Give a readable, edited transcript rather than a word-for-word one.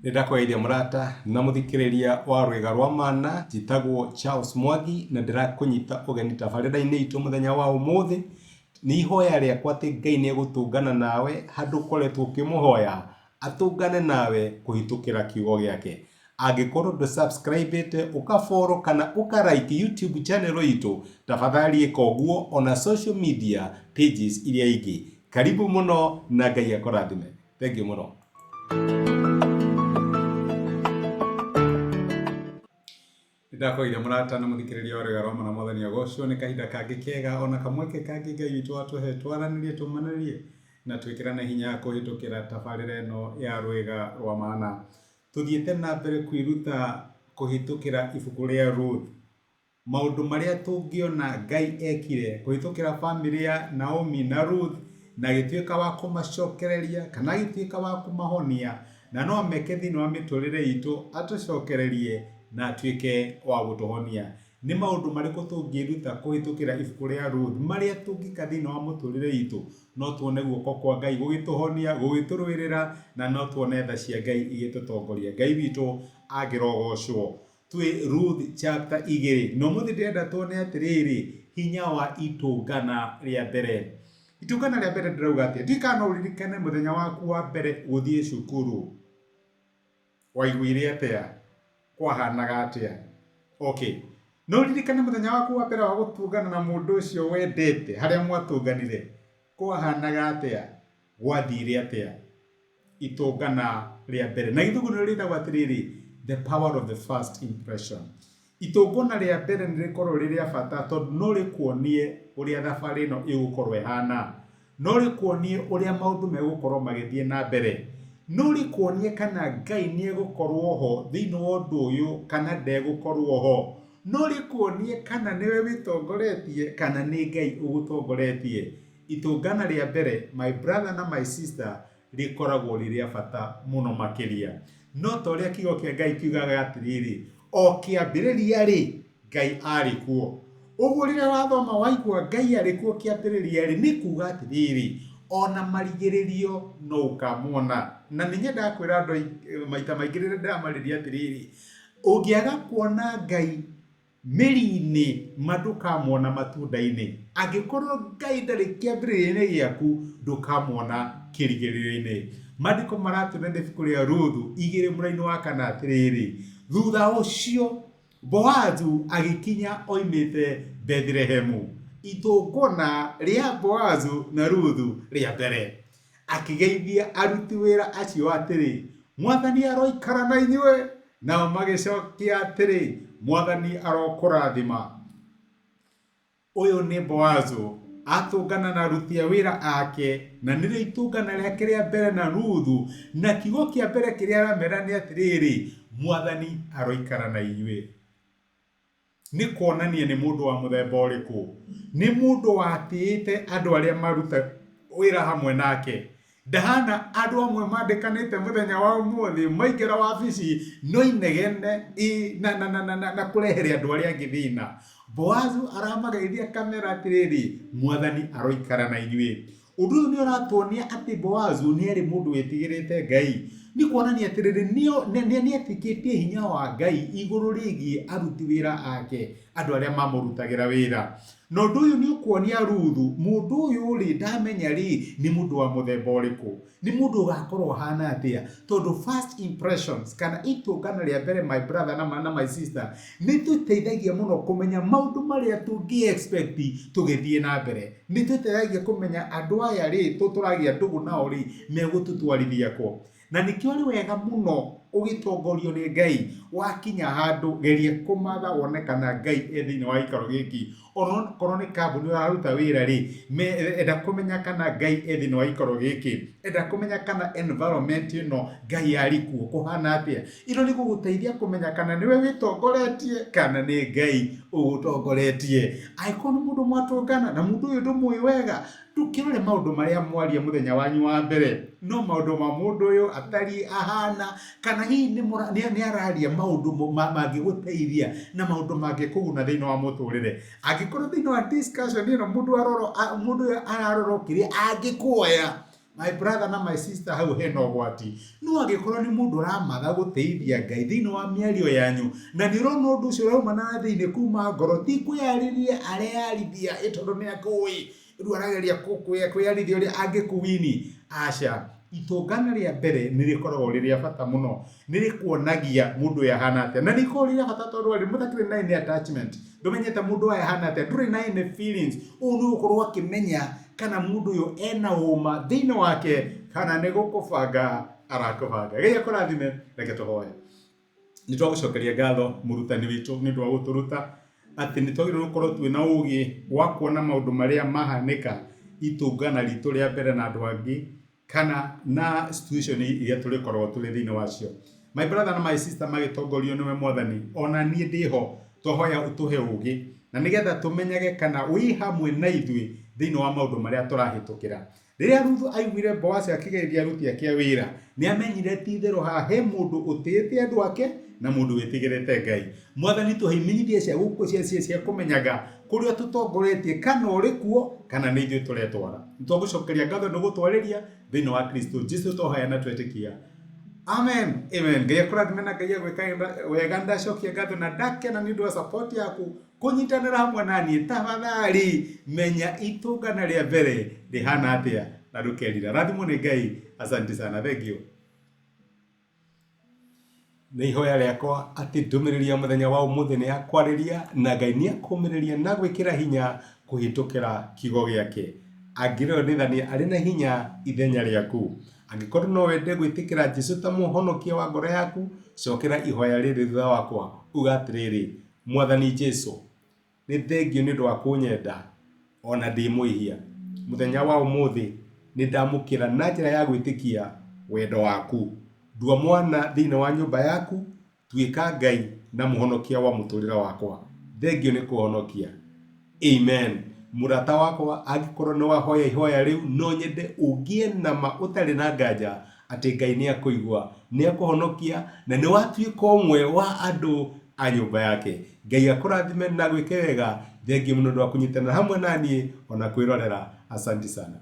Nĩndakũgeithia mũrata na mũthikĩrĩria wa Rwĩga rwa Mana, njĩtagwo Charles Mwangi na ndĩrakũnyita ũgeni tabarĩra-inĩ itũ mũthenya wa ũmũthĩ. Nĩ ihoya rĩakwa atĩ Ngai nĩ egũtũngana nawe handũ ũkoretwo ũkĩmũhoya, atũngane nawe kũhĩtũkĩra kiugo gĩake. Angĩkorwo ndũ subscribe ĩte, ũka follow kana ũka like YouTube channel itũ, tafadhali ĩka ũguo ona social media pages iria ingĩ. Karibu mũno na Ngai akũrathime. Thengiũ mũno. Nĩndakũgeithia mũrata na mũthikĩrĩria wa Rwĩga rwa Mana Mwathani agocwo nĩ kahinda kangĩ kega ona kamweke kangĩ Ngai witũ atũhe twaranĩrie tũmanĩrie na twĩkĩrane hinya kũhĩtũkĩra tabarĩra ĩno ya Rwĩga rwa Mana. Tũthiĩte na mbere kwĩruta kũhĩtũkĩra ibuku rĩa Ruth. Maũndũ marĩa tũngĩona Ngai ekire kũhĩtũkĩra famĩlĩ ya Naomi na Ruth na agĩtuĩka wa kũmacokereria kana agĩtuĩka wa kũmahonia, na no ameke thĩinĩ wa mĩtũrĩre itũ atũcokererie na atuĩke wa gũtũhonia. Nĩ maũndũ marĩkũ tũngĩĩruta kũhĩtũkĩra ibuku rĩa Ruth marĩa tũngĩka thĩinĩ wa mũtũrĩre itũ? No tuone guoko kwa Ngai gũgĩtũhonia, gũgĩtũrũĩrĩra, na no tuone tha cia Ngai igĩtũtongoria. Ngai witũ angĩrogocwo. Twĩ Ruth chapter igĩrĩ. Na ũmũthĩ ndĩrenda tuone atĩrĩrĩ, hinya wa itũngana rĩa mbere. Itũngana rĩa mbere ndĩrauga atĩa? Ndiũĩ kana no ũririkane mũthenya waku wa mbere gũthiĩ cukuru. Waiguire atĩa? Kwahanaga atĩa? Okay. No ũririkane mũthenya waku wa mbere wa gũtũngana na mũndũ ũcio wendete, harĩa mwatũnganire? Kwahanaga atĩa? Gwathire atĩa? Itũngana rĩa mbere. Na gĩthũngũ nĩ rĩtagwo atĩrĩrĩ, the power of the first impression. Itũngana rĩa mbere nĩ rĩkoragwo rĩ rĩa bata tondũ no rĩkuonie ũrĩa thabarĩ ĩno ĩgũkorwo ĩhana. No rĩkuonie ũrĩa maũndũ megũkorwo magĩthiĩ na mbere. No rĩkuonie kana Ngai nĩ egũkorwo ho thĩinĩ wa ũndũ ũyũ kana ndegũkorwo ho. No rĩkuonie kana nĩwe wĩtongoretie kana nĩ Ngai ũgũtongoretie. Itũngana rĩa mbere my brother na my sister rĩkoragwo rĩ rĩa bata mũno makĩria. No ta ũrĩa kiugo kĩa Ngai kiugaga atĩrĩrĩ, o kĩambĩrĩria-rĩ, Ngai arĩ kuo. Ũguo rĩrĩa wathoma waigua Ngai arĩ kuo kĩambĩrĩria-rĩ, nĩ kuga atĩrĩrĩ, ona marigĩrĩrio no ũkamuona. Na nĩ nyendaga kwĩra andũ maita maingĩ rĩrĩa ndĩramarĩria atĩrĩrĩ, ũngĩaga kuona Ngai Mĩri-inĩ ma ndũkamona matunda-inĩ. Angĩkorwo Ngai ndarĩ kĩambĩrĩria-inĩ gĩaku, ndũkamona kĩrigĩrĩrio-inĩ. Maandĩko maratwĩra thĩinĩ ibuku rĩa Ruthu igĩrĩ mũraini wa kana atĩrĩrĩ, thutha ũcio Boazu agĩkinya oimĩte Bethilehemu, itũngona rĩa Boazu na Ruthu rĩa mbere. Akĩgeithia aruti wĩra acio atĩrĩ, Mwathani aroikara na inyuĩ! Nao magĩcokia atĩrĩ, Mwathani arokũrathima! Ũyũ nĩ Boazu, atũngana na aruti a wĩra ake, na nĩrĩo itũngana rĩake rĩa mbere na Ruthu, na kiugo kĩa mbere kĩrĩa aramera nĩ atĩrĩrĩ, Mwathani aroikara na inyuĩ! Nĩ kuonania nĩ mũndũ wa mũthemba ũrĩkũ. Nĩ mũndũ watĩĩte andũ arĩa maruta wĩra hamwe nake. Ndahana andũ amwe mandĩkanĩte mũthenya wa ũmũthĩ maingĩra wabici no inegene na, na, na, na, na, na kũrehere andũ arĩa angĩ thĩna. Boazu aramageithia akamera atĩrĩrĩ, Mwathani aroikara na inyuĩ. Ũndũ ũyũ nĩ ũratuonia atĩ Boazu nĩ arĩ mũndũ wĩtigĩrĩte Ngai. Nĩ kuonania atĩrĩrĩ, nĩ etĩkĩtie hinya wa Ngai igũrũ rĩgiĩ aruti wĩra ake, andũ arĩa mamũrutagĩra wĩra. Na ũndũ ũyũ nĩ ũkuonia Ruthu, mũndũ ũyũ rĩ, ndamenya rĩ, nĩ mũndũ wa mũthemba ũrĩkũ. Nĩ mũndũ ũgakorwo ahana atĩa? Tondũ first impressions kana itũngano rĩa mbere my brother na my sister, nĩ tũteithagia mũno kũmenya maũndũ marĩa tũngĩ expect tũgĩthiĩ na mbere. Nĩ tũteithagia kũmenya andũ aya rĩ, tũragĩa ndũgũ nao rĩ, megũtũtwarithia kũ. Na nĩkĩo arĩ wega mũno ũgĩtongorio nĩ Ngai, wakinya handũ geria kũmatha wone kana Ngai e thĩinĩ wa gĩikaro gĩkĩ. Onokorwo nĩ kambuni ũraruta wĩra rĩ, enda kũmenya kana Ngai e thĩinĩ wa gĩikaro gĩkĩ. Enda kũmenya kana environment ĩno Ngai arĩ kuo, kũhana atĩa. Ĩno nĩ gũgũteithia kũmenya kana nĩwe wĩtongoretie kana nĩ Ngai ũgũtongoretie. Angĩkorwo nĩ mũndũ mwatũngana na mũndũ ũyũ ndũmũĩ wega, Ndũkĩrore maũndũ marĩa mwaria mũthenya wanyu wa mbere, no maũndũ ma mũndũ ũyũ atariĩ, ahana, kana hihi nĩ araria maũndũ mangĩgũteithia na maũndũ mangĩkũguna thĩinĩ wa mũtũrĩre. Angĩkorwo thĩinĩ wa discussion ĩno mũndũ ũyũ ararora o kĩrĩa angĩkuoya, My brother na my sister, hau hena ũgwati. No angĩkorwo nĩ mũndũ ũramatha gũtĩithia Ngai thĩinĩ wa mĩario yanyu, na nĩ ũrona ũndũ ũcio ũrauma na thĩinĩ kuma ngoro, ti kwĩyarĩria areyarithia ĩ tondũ nĩ akũĩ, rĩu arageria kwĩyarithia ũrĩa angĩkũwini. Aca. Itũngana rĩa mbere nĩ rĩkoragwo rĩ rĩa bata mũno. Nĩ rĩkuonagia mũndũ ũyũ ahana atĩa. Na nĩ rĩkoragwo rĩ rĩa bata tondũ rĩ, mũtakĩrĩ na any attachment. Ndũmenyete mũndũ ũyũ ahana atĩa, ndũrĩ na any feelings. Ũũ nĩ ũgũkorwo akĩmenya kana mũndũ ũyũ ena ũma thĩinĩ wake kana nĩ gũkũbanga arakũbanga. Ngai akũrathime, reke tũhoe. Nĩ twagũcokeria ngatho mũrutani witũ nĩ ũndũ wa gũtũruta atĩ nĩ twagĩrĩirwo gũkorwo twĩna ũgĩ wa kuona maũndũ marĩa mahanĩka itũngana ritũ rĩa mbere na andũ angĩ kana na situation iria tũrĩkoragwo tũrĩ thĩinĩ wacio. My brother na my sister magĩtongorio nĩwe Mwathani, ona niĩ ndĩho, twahoya ũtũhe ũgĩ na nĩgetha tũmenyage kana wĩ hamwe na ithuĩ thĩinĩ wa maũndũ marĩa tũrahĩtũkĩra. Rĩrĩa Ruthu aiguire Boazi akĩgeithia aruti ake a wĩra, nĩ amenyire ti itherũ haha he mũndũ ũtĩĩte andũ ake na mũndũ wĩtigĩrĩte Ngai. Mwathani tũhe imenyithia cia gũkũ cia cia cia kũmenyaga kũrĩa ũtũtongoretie kana ũrĩ kuo kana nĩ ithuĩ tũretwara. Nĩ twagũcokeria ngatho nĩ gũtwarĩria thĩinĩ wa Kristo Jesu twahoya na twetĩkia. Amen. Amen. Ngai akũrathime na Ngai agwĩkage wega. Ndacokia ngatho na ndakena nĩ ũndũ wa support yaku kũnyitanĩra hamwe na niĩ. Tafadhali menya itũngana rĩa mbere rĩhana atĩa na ndũkerira. Rathimwo nĩ Ngai. Asante sana. Thank you. Nĩ ihoya rĩakwa atĩ ndũmĩrĩri ya mũthenya wa ũmũthĩ nĩ yakwarĩria na Ngai nĩ akũmĩrĩria na gwĩkĩra hinya kũhĩtũkĩra kiugo gĩake. Angĩrĩonithania arĩ na hinya ithenya rĩaku. Angĩkorwo no wende gwĩtĩkĩra Jesu ta mũhonokia wa ngoro yaku, cokera ihoya rĩrĩ thutha wakwa. Uga atĩrĩrĩ, Mwathani Jesu, nĩ thengiũ nĩ ũndũ wa kũnyenda o na ndĩ mwĩhia. Mũthenya wa ũmũthĩ nĩ ndamũkĩra na njĩra ya gwĩtĩkia wendo waku. Ndua mwana thĩinĩ wa nyũmba yaku, tuĩka Ngai na mũhonokia wa mũtũrĩre wakwa. Thengiũ nĩ kũhonokia. Amen. Mũrata wakwa, angĩkorwo nĩ wahoya ihoya rĩu, no nyende ũgĩe na ma ũtarĩ na nganja atĩ Ngai nĩ akũigua, nĩ akũhonokia, na nĩ watuĩka ũmwe wa andũ a nyũmba yake. Ngai akũrathime na agwĩke wega. Thengiũ mũno nĩ ũndũ wa kũnyitanĩra hamwe na niĩ ona kwĩrorera. Asanti sana.